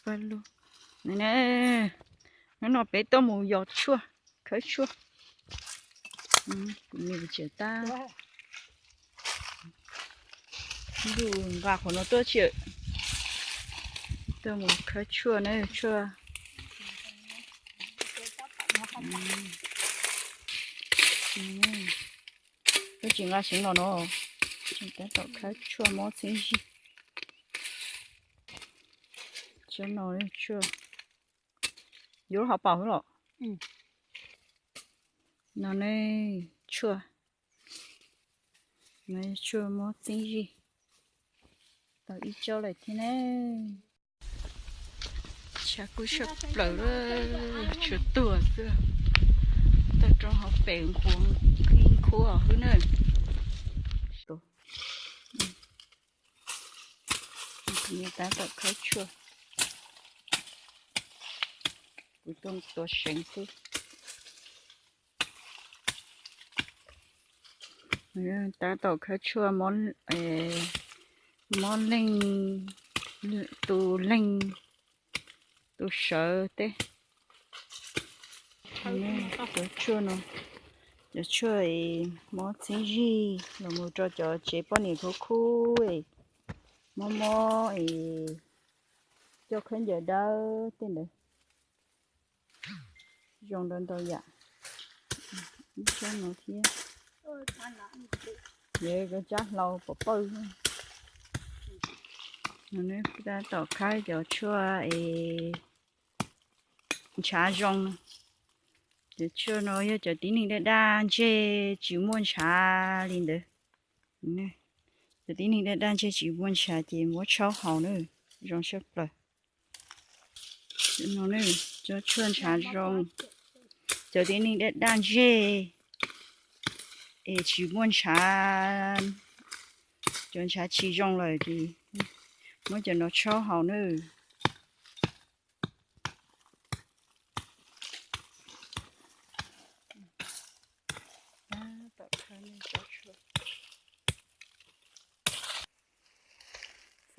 Paj lug. Hnub no peb tuaj mus yos tshuaj, khawb tshuaj. Kuv niam tseem tab ntuj nqa qhov no tuaj tsi, tuaj mus khawb tshuaj na, tshuaj. Twb tsis nqa seev los no, tab tom khawb tshuaj mob txheeb zig. Tshuaj no, tshuaj yuav lub hauv paus xwb los. No ne, tshuaj, tshuaj mob txheeb zig. Tau ib tsob lawm thiab ne. Tshav kub tshaj plaws, tshuav tuag xwb. Tau rau hauv pem nqhuav, nqhuav hwb na. Tab tom khawb tshuaj, kuv tuaj tua seev xwb. Tab tom khawb tshuaj mob leeg, tus leeg, tus sawv teb. Cov tshuaj no, cov tshuaj mob txheeb zig los mus rau cov tsev poj niam khub khub, mob mob, coj khaub ncaws dawb tej ntawd. Zoo ntau ntau yam. Ib tsob no thiab. Yog koj tsab hlau pom pawj. Tab tom khawb cov tshuaj es ntshav zoo no. Cov tshuaj no yog cov tib neeg daj daj ntseg tsis muaj ntshav li ntawd. Cov tib neeg daj daj ntseg tsis muaj ntshav ces muab tshaub haus na, zoo tshaj plaws. Cov tshuaj ntshav zoo, cov tib neeg daj daj ntseg es tsis muaj ntshav, cov ntshav tsis zoo lawm ces muab cov no tshaub haus na.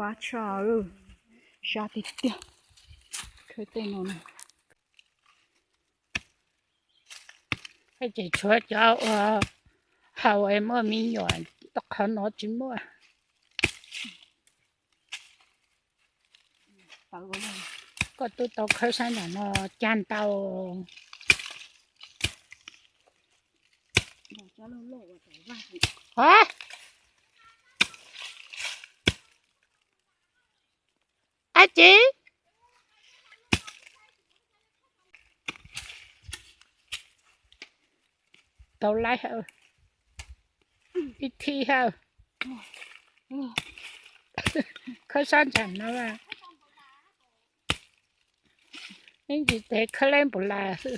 Fab tshaj, sab tiag tiag. Khawb tej no na. Ces tshuav cov uas haus es muaj me nyuam, qhov no tsis muaj. Koj twb tau khawb sab nram no cag ntau. Ab tsi, tau laib hawm, ib thib hawm. Khawb sab nram no, ib ntsis tes khawb leb npus las xwb.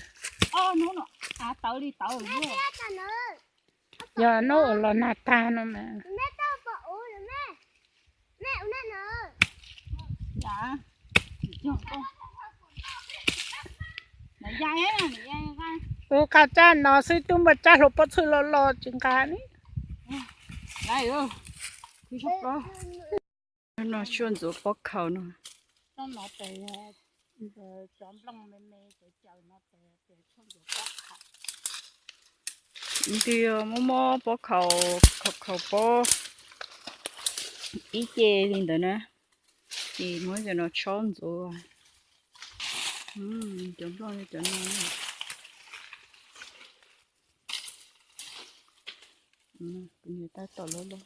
Yog hnub uas los nag tag no mas. Ua qab tsab no xwb, twb muaj tsab hluas pob txhwb loj loj tsis nqa ne. No tshuaj ntxuav pob khaus no. Nws twb yog muab mob pob khaus, khaus pob ib ce li ntawd na, ces muab cov no tshaub ntxuav. Cov nplooj cov no, kuv niam tab tom loj loj.